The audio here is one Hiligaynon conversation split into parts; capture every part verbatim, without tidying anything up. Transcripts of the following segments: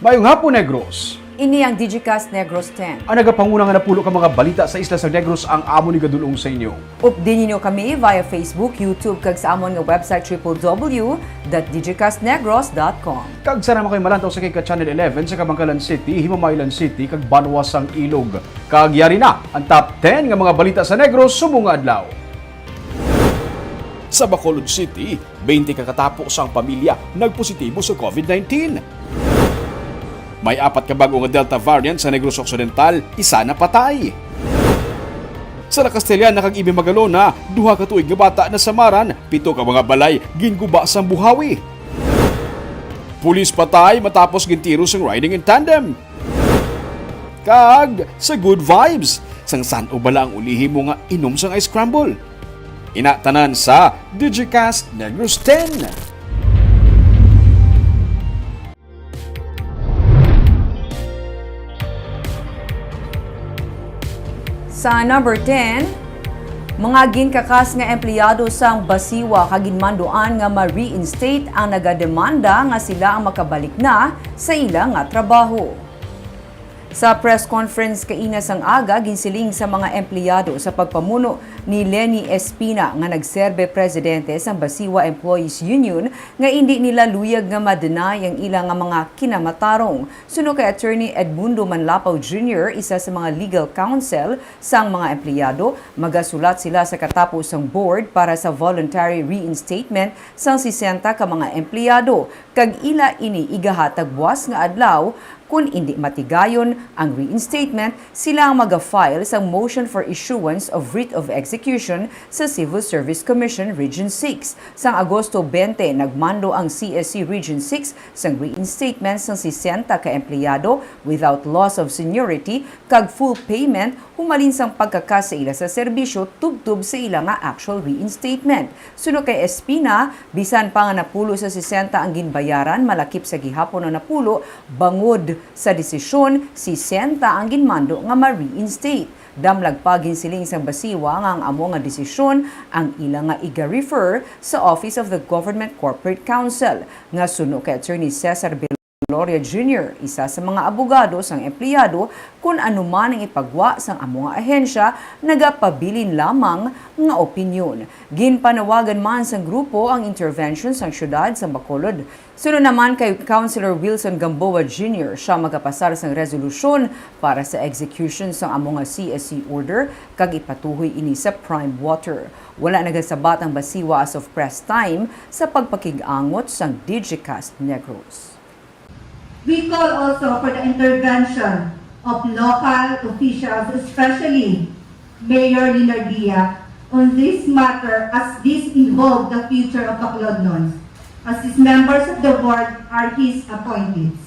Maayong hapon, Negros. Ini ang Digicast Negros ten. Ang nagapanguna nga napulo ka mga balita sa isla sa Negros ang amon igadul-ong sa inyo. Updi ninyo kami via Facebook, YouTube, kag sa amon nga website, triple W dot digicast negros dot com. Kag sa mga kay malantaw sa kay ka Channel eleven sa Kabankalan City, Himamaylan City, kag Banwa sang Ilog. Kag yari na ang top ten nga mga balita sa Negros subong nga adlaw. Sa Bacolod City, twenty ka katapo sang pamilya nagpositibo sa COVID nineteen. May apat ka bag-o nga Delta variant sa Negros Occidental, isa napatay. Sa La Castellana kag Ibe Magalona, duha ka tuig nga bata nasamaran, pito ka mga balay ginguba sang buhawi. Pulis patay matapos gintiro sang riding in tandem. Kag sa Good Vibes, sang san-o bala ang ulihi mo nga inom sang ice scramble? Ina tanan sa Digicast Negros ten. Sa number ten, mga ginkakas nga empleyado sang Basiwa kag ginmanduan nga ma-reinstate ang nagademanda nga sila ang makabalik na sa ila nga trabaho. Sa press conference kaina sang aga, ginsiling sa mga empleyado sa pagpamuno ni Leni Espina nga nagserbe presidente sang Basiwa Employees Union nga indi nila luyag nga ma-deny ang ila nga mga kinamatarong. Suno kay Attorney Edmundo Manlapaw Junior, isa sa mga legal counsel sang mga empleyado, magasulat sila sa katapo sang board para sa voluntary reinstatement sang sesenta ka mga empleyado, kag ila ini igahatag buas nga adlaw. Kon indi matigayon ang reinstatement, sila ang maga-file sang motion for issuance of writ of execution sa Civil Service Commission Region six. Sang Agosto twenty, nagmando ang C S C Region six sang reinstatement sang sesenta ka empleyado without loss of seniority kag full payment humalin sang pagkakas sa ila sa serbisyo tubtob sa ila nga actual reinstatement. Suno kay Espina, bisan pa nga napulo sa sesenta ang ginbayaran, malakip sa gihapon ang napulo bangod sa desisyon, sesenta ang ginmando nga ma-reinstate. Damlag pa, ginsiling sang Basiwa nga ang amo nga desisyon ang ila nga iga-refer sa Office of the Government Corporate Counsel, nga suno kay Attorney Cesar Gloria Junior, isa sa mga abogado sang empleyado, kun ano man ang ipagwa sang amo nga ahensya, nagapabilin lamang nga opinyon. Ginpanawagan man sang grupo ang intervention sang siyudad sang Bacolod. Suno naman kay Councilor Wilson Gamboa Junior, siya magapasar sang resolusyon para sa execution sang amo nga C S C order kag ipatuhoy ini sa prime water. Wala nagasabat ang Basiwa as of press time sa pagpakig-angot sang Digicast Negros. We call also for the intervention of local officials, especially Mayor Leonardia, on this matter, as this involved the future of Baclodnons, as these members of the board are his appointees.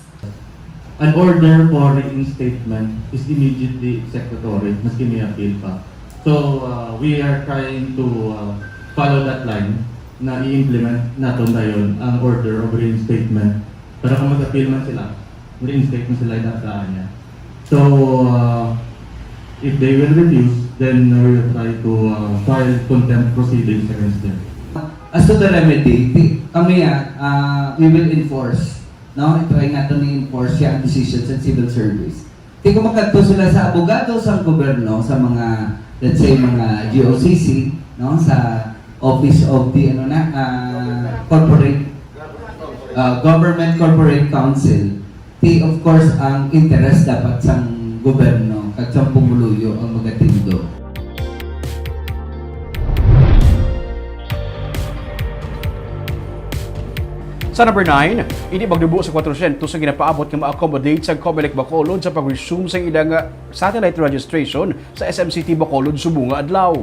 An order for reinstatement is immediately executory, maski may appeal pa. So, uh, we are trying to, uh, follow that line na i-implement naton dayon ang order of reinstatement. Pero kung mag-appeal man sila, reinstate na sila, idaan niya. So, uh, if they will refuse, then we will try to, uh, file contempt proceedings against them. As to the remedy, ti-, kami, ah, ah, we will enforce, no? I-try naton i-enforce siya ang decision sa civil service. Ti kung makadto sila sa abogado sa gobyerno, sa mga, let's say, mga G O C C, no? Sa Office of the, ano na, ah, Corporate, ah, Government Corporate Counsel, ti, of course, ang interes dapat sang gobyerno kag sang pumuluyo ang magatindog. Sa number nine, hindi magdubo sa kwatrosyentos ang ginapaabot nga ma-accommodate sa Comelec Bacolod sa pag-resume sa ilang, ah, satellite registration sa S M C T Bacolod subong nga adlaw.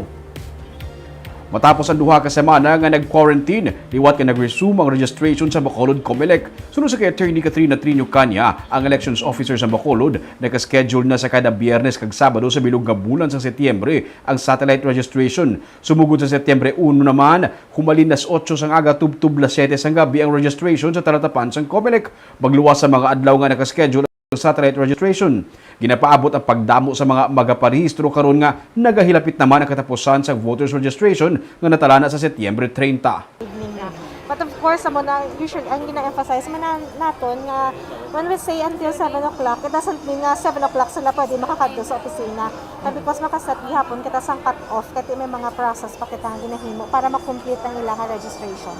Matapos ang duha ka semana nga nag-quarantine, liwat nga nag-resume ang registration sa Bacolod Comelec. Suno sa kay Attorney Katrina Trinio Caña, ang elections officer sa Bacolod, naka-schedule na sa kada Biyernes kag Sabado sa bilog nga bulan sa Setyembre ang satellite registration. Sumugod sa Setyembre uno naman, humalin las otso sang aga tubtob las siyete sang gabi ang registration sa talatapan sang Comelec. Magluwas sa mga adlaw nga naka-schedule ang satellite registration. Ginapaabot ang pagdamo sa mga magaparehistro karon nga nagahilapit naman ang katapusan sa voters registration nga natalana sa Setyembre treinta. Evening na. But of Of course, amo na, usually, ang gina-emphasize man na-, naton nga when we say until seven o'clock, it doesn't mean nga seven o'clock sila pwede makakadto sa opisina. Na because makaset gihapon kita sang cut-off, kay may mga process pa kita nga ginahimo para ma-complete ang ilaha registration.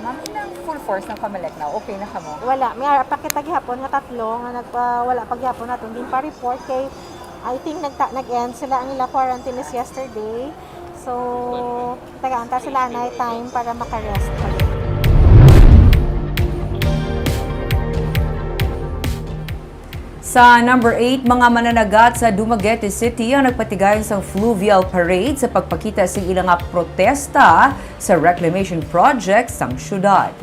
Ma'am, inang full force ng Comelec na, okay na kamo? Wala, may ara pa kita gihapon nga tatlo nga nagpa-, wala pa gihapon naton ginpa-report kay I think nagta-, nag-end sila ang ila quarantine is yesterday. So, tagaan ta sila anay time para makarest ulit. Sa number eight, mga mananagat sa Dumaguete City ang nagpatigayon sang fluvial parade sa pagpakita sing ila nga protesta sa reclamation project sang syudad.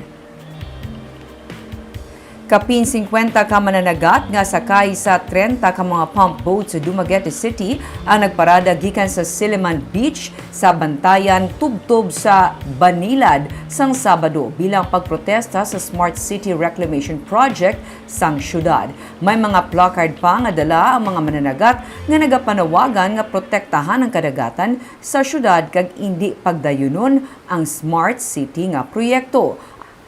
Kapin singkwenta ka mananagat nga sakay sa trenta ka mga pump boat sa Dumaguete City ang nagparada gikan sa Siliman Beach sa Bantayan tubtob sa Banilad sang Sabado bilang pagprotesta sa Smart City Reclamation Project sang syudad. May mga placard pa nga dala ang mga mananagat nga nagapanawagan nga protektahan ang kadagatan sa syudad kag indi pagdayunon ang Smart City nga proyekto.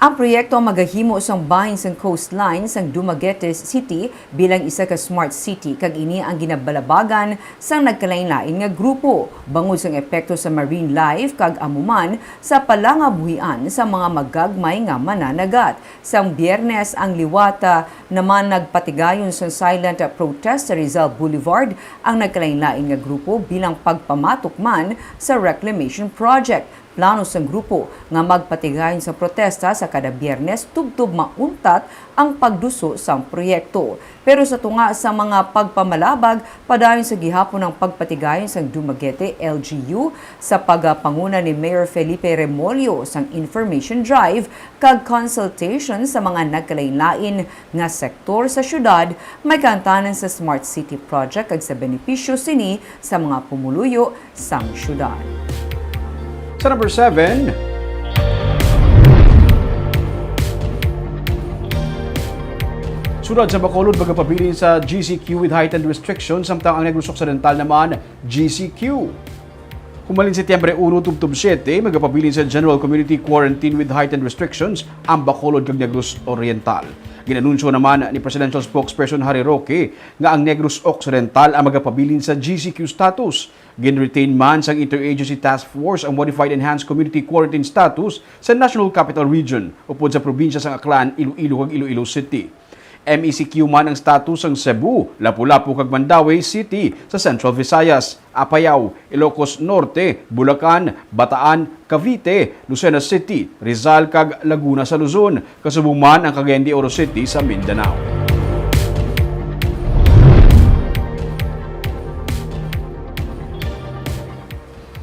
Ang proyekto ang magahimo sang bahin sang coastline sang Dumaguete City bilang isa ka smart city, kag ini ang ginabalabagan sang nagkalainlain nga grupo bangod sang epekto sa marine life kag amo man sa palangabuhian sa mga magagmay nga mananagat. Sang Biyernes ang liwat, ah, naman nagpatigayon sang silent protest sa Rizal Boulevard ang nagkalainlain nga grupo bilang pagpamatok man sa reclamation project. Plano sang grupo nga magpatigayon sa protesta sa kada Biyernes tubtob mauntat ang pagduso sang proyekto. Pero sa tunga sa mga pagpamalabag, padayon sa gihapon ang pagpatigayon sang Dumaguete L G U sa pagpanguna ni Mayor Felipe Remollo sang information drive kag consultation sa mga nagkalainlain nga sektor sa syudad, may kaangtanan sa Smart City Project kag sa benepisyo sini sa mga pumuluyo sang syudad. Sa number seven, sulod sa Bacolod, magapabilin sa G C Q with heightened restrictions, samtang ang Negros Occidental naman, G C Q. Humalin Setyembre uno tubtob siete, magapabilin sa General Community Quarantine with heightened restrictions ang Bacolod kag Negros Oriental. Ginanunsyo naman ni Presidential Spokesperson Harry Roque nga ang Negros Occidental ang magapabilin sa G C Q status. Ginretain man sang Interagency Task Force ang Modified Enhanced Community Quarantine status sa National Capital Region upod sa probinsya sang Aklan, Iloilo, kag Iloilo City. M E C Q man ang status sang Cebu, Lapu-Lapu, kag Mandaue City sa Central Visayas, Apayao, Ilocos Norte, Bulacan, Bataan, Cavite, Lucena City, Rizal, kag Laguna sa Luzon. Kasubong man ang Cagayan de Oro City sa Mindanao.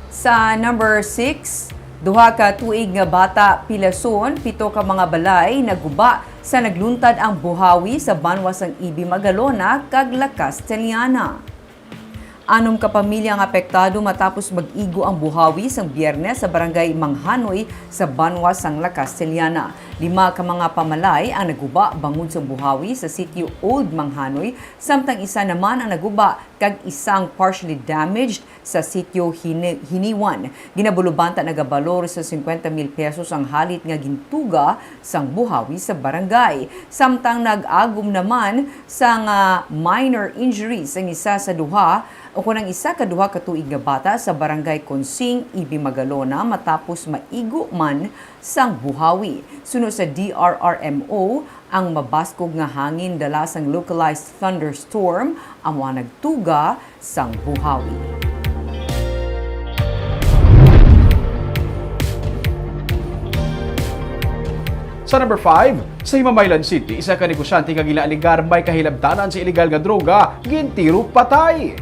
Sa number six, duha ka tuig nga bata pilason, pito ka mga balay naguba sa nagluntad ang buhawi sa banwa sang Ibi Magalona kag La Castellana. Anom ka pamilya ang apektado matapos mag-igo ang buhawi sang Biyernes sa barangay Manghanoy sa banwa sang La Castellana. Lima ka mga pamalay ang naguba bangod sang buhawi sa sitio Old Manghanoy, samtang isa naman ang naguba kag isang partially damaged sa sitio Hini-, Hiniwan. Ginabulubanta nagabalor sa singkwenta mil pesos ang halit nga gintuga sang buhawi sa barangay. Samtang nag-agom naman sang, ah, minor injuries ang isa sa duha o kon ang isa ka duha ka tuig nga bata sa Barangay Consing, Ibi Magalona matapos maigo man sang buhawi. Suno sa D R R M O, ang mabaskog nga hangin dala sang localized thunderstorm amo ang nagtuga sang buhawi. Sa number five, sa Himamaylan City, isa ka negosyante nga ginaaligar may kahilabtanan sa iligal nga droga, gintiro patay.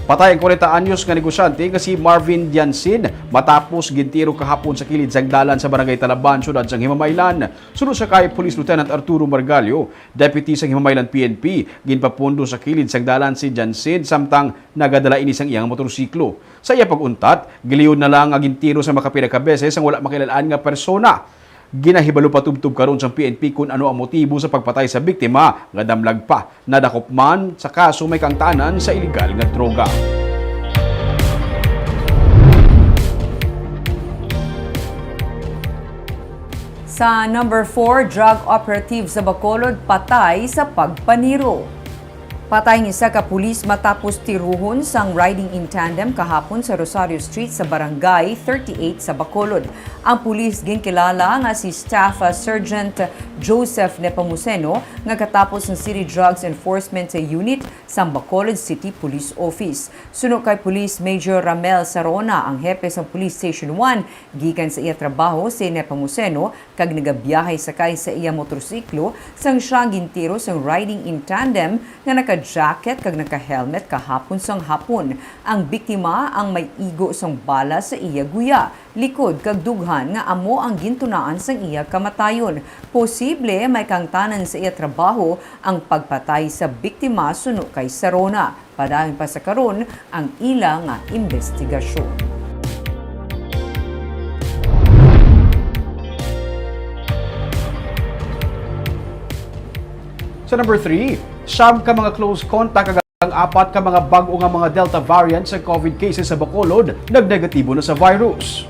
Patay ang kwarenta anyos nga negosyante nga si Marvin Diansin matapos gintiro kahapon sa kilid sang dalan sa Barangay Talaban, siyudad sang Himamaylan. Suno sa kay Police Lieutenant Arturo Margallo, Deputy sang Himamaylan P N P, ginpapundo sa kilid sang dalan si Jansin samtang nagadala ini sang iyang motorsiklo. Sa iya pag-untat, giliyon na lang nga gintiro sa makapila ka beses ang wala makilal-an nga persona. Ginahibalo pa tubtob karon sang P N P kon ano ang motibo sa pagpatay sa biktima nga damlag pa. Nadakop man sa kaso may kaangtanan sa iligal nga droga. Sa number four, drug operative sa Bacolod patay sa pagpaniro. Patay ang isa ka pulis matapos tiruhon sang riding in tandem kahapon sa Rosario Street sa Barangay thirty-eight sa Bacolod. Ang pulis ginkilala nga si Staff Sergeant Joseph Nepomuceno, nga katapos ang City Drugs Enforcement Unit sang Bacolod City Police Office. Suno kay Police Major Ramel Sarona, ang hepe sang Police Station one, gikan sa iya trabaho si Nepomuceno kag nagabiyahe sakay sa iya motorsiklo sang siya gintiro sang riding in tandem nga naka-jacket kag naka-helmet kahapon sang hapon. Ang biktima ang may igo sang bala sa iya guya, likod kag dughan nga amo ang gintunaan sang iya kamatayon. Posible may kahangtanan sa iya trabaho ang pagpatay sa biktima, suno kay Sarona. Padayon pa sa karon ang ila nga imbestigasyon. Sa number three, siyam ka mga close contact kag ang apat ka mga bag-o nga mga Delta variant sa COVID cases sa Bacolod nagnegatibo na sa virus.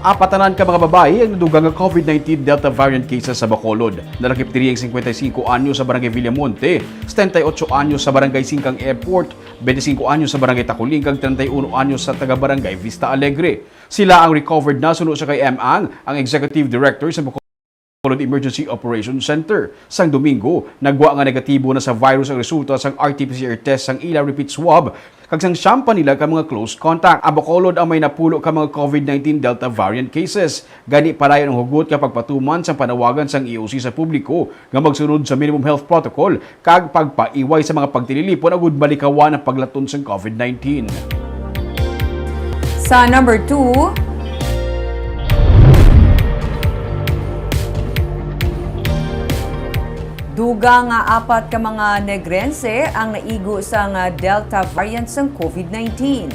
Apat tanan ka mga babayi ang nadugang nga COVID nineteen Delta variant cases sa Bacolod. Nalakip diri ang singkwenta y singko anyos sa Barangay Villamonte, setenta y ocho anyos sa Barangay Singkang Airport, bente singko anyos sa Barangay Taculing, kag treinta y uno anyos sa taga Barangay Vista Alegre. Sila ang recovered na, suno sa kay M Ang, ang Executive Director sa Bacolod Emergency Operations Center. Sang Domingo, nagwa nga negatibo na sa virus ang resulta sang R T P C R test sang ila repeat swab kag sang siyam pa nila ka mga close contact. Ang Bacolod ang may napulo ka mga COVID nineteen Delta variant cases. Gani, padayon ang hugot nga pagpatuman sang panawagan sang E O C sa publiko nga magsunod sa minimum health protocol kag pagpaiway sa mga pagtililipon agud malikawan ang paglaton sang COVID nineteen. Sa number two, dugang nga apat ka mga Negrense ang naigo sang Delta variant sang COVID nineteen.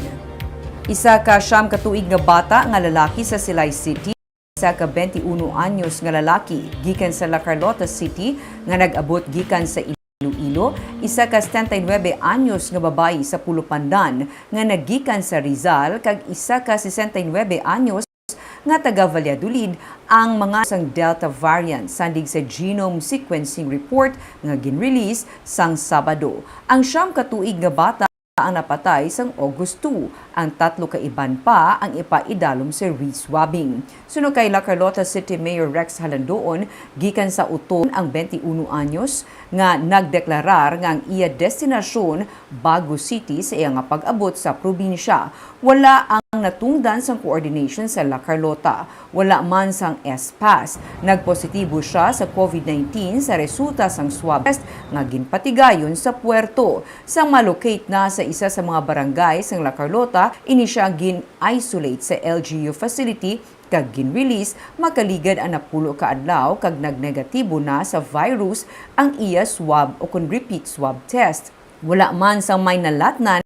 Isa ka siyam ka tuig nga bata nga lalaki sa Silay City, isa ka bente uno anyos nga lalaki gikan sa La Carlota City nga nag-abot gikan sa Iloilo, isa ka setenta y nuebe anyos nga babayi sa Pulo Pandan nga naggikan sa Rizal, kag isa ka sesenta y nuebe anyos nga taga Valladolid ang mga sang Delta variant, sandig sa genome sequencing report nga gin-release sang Sabado. Ang siyam ka tuig nga bata ang napatay sang August two. Ang tatlo ka iban pa ang ipaidalom sa reswabbing. Suno kay La Carlota City Mayor Rex Halandoon, gikan sa Oton ang bente uno anyos nga nagdeklarar nga ang iya destinasyon Bago City sa iya nga pag-abot sa probinsya. Wala ang natungdan sang coordination sa La Carlota. Wala man sang S-Pass. Nagpositibo sia sa COVID nineteen sa resulta sang swab test nga ginpatigayon sa puerto. Sang ma-locate na sa isa sa mga barangay sang La Carlota, ini sia gin-isolate sa L G U facility kag gin-release makaligad ang napulo ka adlaw kag nagnegatibo na sa virus ang iya swab o kon repeat swab test. Wala man sang may nalatnan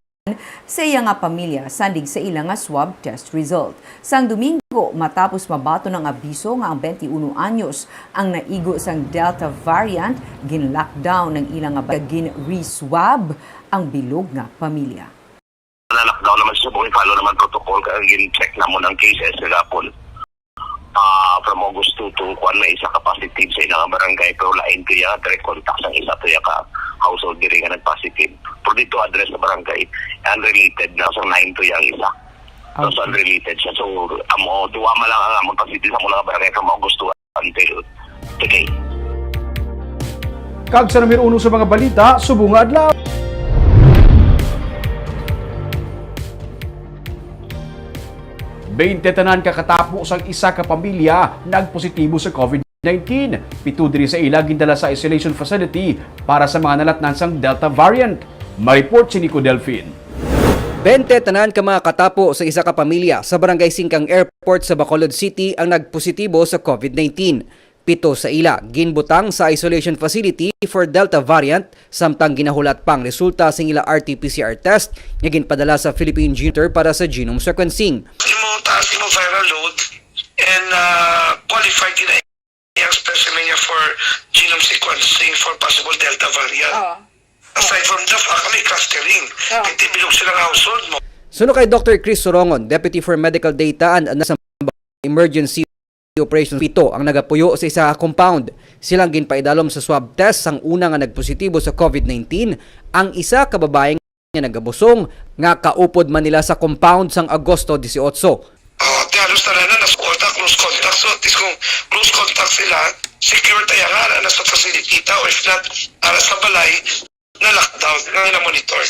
sa iya nga pamilya sandig sa ila nga swab test result. Sang Domingo, matapos mabaton ang abiso nga ang bente uno anyos ang naigo sang Delta variant, gin-lockdown ang ila nga ba-, gin-reswab ang bilog nga pamilya. Na-lockdown naman sa subong, i-follow naman protocol, kaya gin-check namon ang cases kagapon. Ah, from August two to kuan, may isa ka positive sa ilang barangay, pero lain to iya, direct contact sang isa to iya ka household diri nga nag-positive. Pero dito address sa barangay, unrelated na, so nine to iya ang isa. So, so Okay. Unrelated siya. So, amo, duwa man lang ang among positive sa mga barangay from August two until today. Kag sa numero uno sa mga balita, subong nga adlaw. Bente tanan ka katapo sang isa ka pamilya nagpositibo sa COVID nineteen. Pito diri sa ila gindala sa isolation facility para sa mga nalatnan sang Delta variant. May report si Nico Delfin. Bente tanan ka mga katapo sa isa ka pamilya sa Barangay Singkang Airport sa Bacolod City ang nagpositibo sa COVID nineteen. Pito sa ila ginbutang sa isolation facility for Delta variant, samtang ginahulat pa ang resulta sing ila R T P C R test nga ginpadala sa Philippine Gene Center para sa genome sequencing. Imo taas imo viral load and, ah, qualified gid ang specimen niya for genome sequencing for possible Delta variant. Oo. Aside from the fact, may clustering. Oo. Kay bilog sila nga household mo. Suno kay Doctor Chris Sorongon, Deputy for Medical Data and Emergency Operations. Pito ang nagapuyo sa isa ka compound. Silang ginpaidalom sa swab test sang una nga nagpositibo sa COVID nineteen ang isa ka babaye nga nagabusong nga kaupod man nila sa compound sang Agosto dieciocho. Ah, ti halos tanan na nasa contact, close contact. So, at least kung close contact sila, secure tayo nga na nasa facility ta, or if not, ara sa balay, na lockdown, nga na monitor.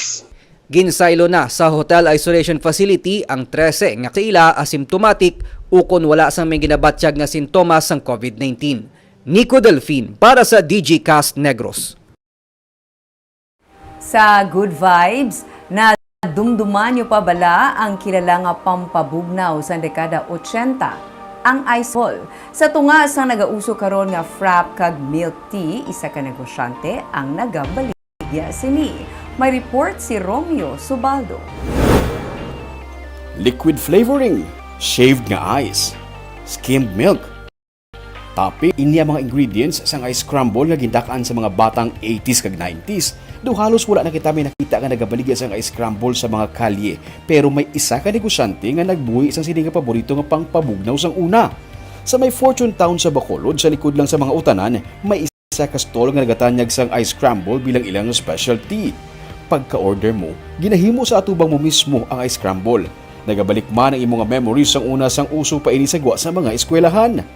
Ginsaylo na sa hotel isolation facility ang trese nga sa ila asymptomatic ukon wala sang may ginabatyag nga sintomas sang COVID nineteen. Nico Delfin para sa D G Cast Negros. Sa Good Vibes, nadumduman niyo pa bala ang kilala nga pampabugnaw sa dekada ochenta, ang ice ball? Sa tunga sang nagauso karon nga frap kag milk tea, isa ka negosyante ang nagabaligya sini. May report si Romeo Subaldo. Liquid flavoring, shaved nga ice, skimmed milk, topping, ini ang mga ingredients sang ice scramble nga gindak-an sa mga batang eighties kag nineties. Daw halos wala na kita may nakita nga nagabaligya sang ice scramble sa mga kalye, pero may isa ka negosyante nga nagbuhi sang sini nga paborito nga pangpabugnaw sang una. Sa may Fortune Town sa Bacolod, sa likod lang sa mga utanan, may isa ka stall nga nagatanyag sang ice scramble bilang ilang specialty. Pagka-order mo, ginahimo sa atubang mo mismo ang ice scramble. Nagabalik man ang imo nga memories sang una sang uso pa ini sa gwa sa mga eskwelahan.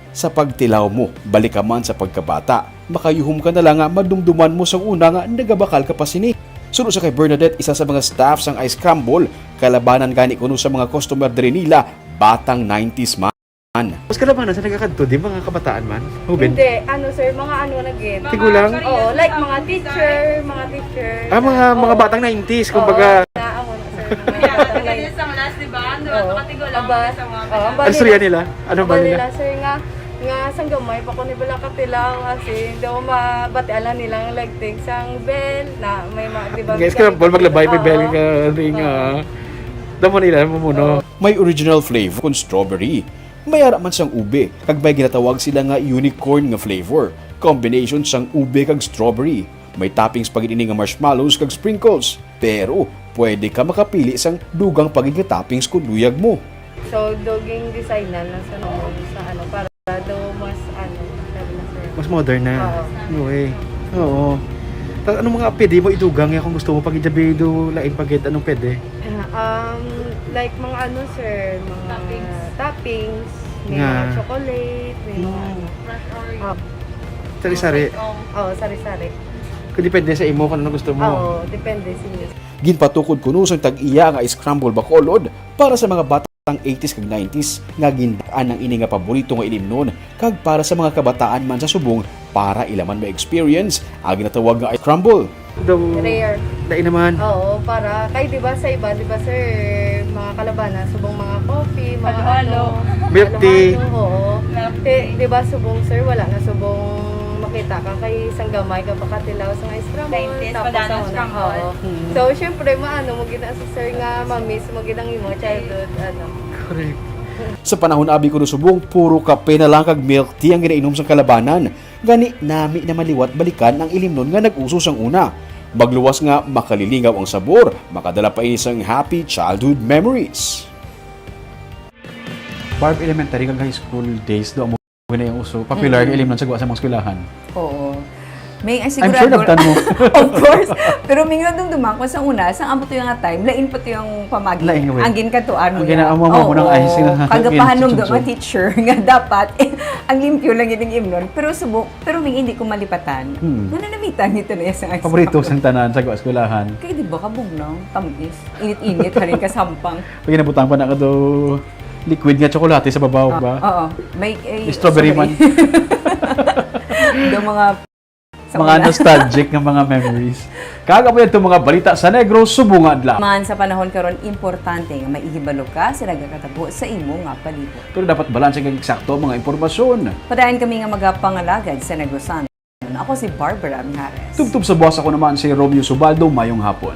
Sa pagtilaw mo, balik ka man sa pagkabata. Makayuhom ka na lang nga madumduman mo sang una nga nagabakal ka pa sini. Suno sa kay Bernadette, isa sa mga staff sang ice scramble, kalabanan gani kuno sa mga customer diri nila, batang nineties man. Mas kalabanan sa nagakadto, di mga kabataan man? Hubin? Hindi, ano sir, mga ano na gid. Tigulang? Oo, like mga teacher, mga teacher. Ah, mga, mga Oo. batang nineties, Oo, kumbaga. Na, amo na sir, mga batang nineties. Sa last, di ba? Ano, Oo. Nakatigo lang Aba, sa mga oo, ang Ang istorya bali- nila? Ano ang ba bali nila? nila, sir, nga, nga sang gamay pa ko ni bala katilaw, as in, daw mabatian lang nilang lagting sang bell, na may ma-, di ba, Guys, may ka, ball maglabay, may Oo. bell ka, ring, Oo. ah. Damo nila, mamuno. Oo. May original flavor kon strawberry. May ara man sang ube, kag may ginatawag sila nga unicorn nga flavor. Combination sang ube kag strawberry. May toppings pa gid ini nga marshmallows kag sprinkles. Pero pwede ka makapili sang dugang pa gid nga toppings kon luyag mo. So, duging design na, na sa, ano, sa ano, para daw mas, ano, sabi na, sir. Mas modern na. Oo. Anyway. Oo. Ta-, anong mga pwede mo idugang nga kung gusto mo pag-ijabi do lain pa gid, anong pwede? Um, like, mga ano, sir, mga Toppings. toppings, may Nga. mga chocolate, may mga Mm. ano. Fresh Oreo. Oh. Sari-sari. Oh. Oo, sari-sari. Kung depende sa imo kung ano gusto mo. Oo, depende sa inyo. Ginpatukod kuno sang tag-iya nga scramble Bacolod para sa mga batang eighties kag nineties nga gindak-an ang ini nga paborito nga ilimnon, kag para sa mga kabataan man sa subong para ila man ma-experience ang ginatawag nga ice scramble. Daw Rare. Dai naman. Oo, para kay, di ba, sa iba, di ba, sir, mga kalabanan, subong mga coffee, mga Halo-halo. ano, Milk tea. halo-halo, oo. Milk Di, tea. di ba, subong, sir, wala na subong makita ka kay isang gamay ka pakatilaw sa ice scramble, Nineties, tapos pag-ano, sa una, scramble. oo. Hmm. So, syempre, maano mo gid na si sir nga ma-miss mo gid ang imo childhood, ano. Correct. Sa panahon abi kuno subong, puro kape na lang kag milk tea ang ginainom sang kalabanan. Gani, nami na maliwat balikan ang ilimnon nga nag-uso sang una. Magluwas nga makalilingaw ang sabor, makadala pa ini sang happy childhood memories. Barb, elementary kag high school days, do mo na yung uso. Popular Mm. yung ilimnon sa gwa sa mga eskwelahan. Oo. May, ay, I'm sure sigurado nabtan mo. Of course. Pero may nga dumduman ko sa una, sa amo to yung nga time, lain pa to yung pamagi. Lain nga way. Ang ginkatuan mo Ang yan. ginaamo mo, mo nang Oo. ice nga Kagapahanom ginsusubo. do mga teacher nga dapat, eh, ang limpyo lang yun yung imnon. Pero subo, pero may hindi ko malipatan. Hmm. Nga nanamitan nito na yung sa ice Paborito cream. sa tanan sa eskwelahan. Kaya di ba kabugnaw? Tamis. Init-init, haring kasampang. Pag nabutang pa na ka do liquid nga tsokolate sa babaw, Ah, ba? oo. May, eh, Strawberry strawberry. man. Yung mga sa Mga una. nostalgic nga mga memories. Kag amo yadto mga balita sa Negros subong nga adlaw. Man sa panahon karon, importante nga maihibalo ka sa nagakatabo sa imo nga palibot. Pero dapat balanse kag eksakto ang mga impormasyon. Padayon kami nga magapangalagad sa Negros Santon. Ako si Barbara Mijares. Tubtob sa buwas, ako naman si Romeo Subaldo. Mayong hapon.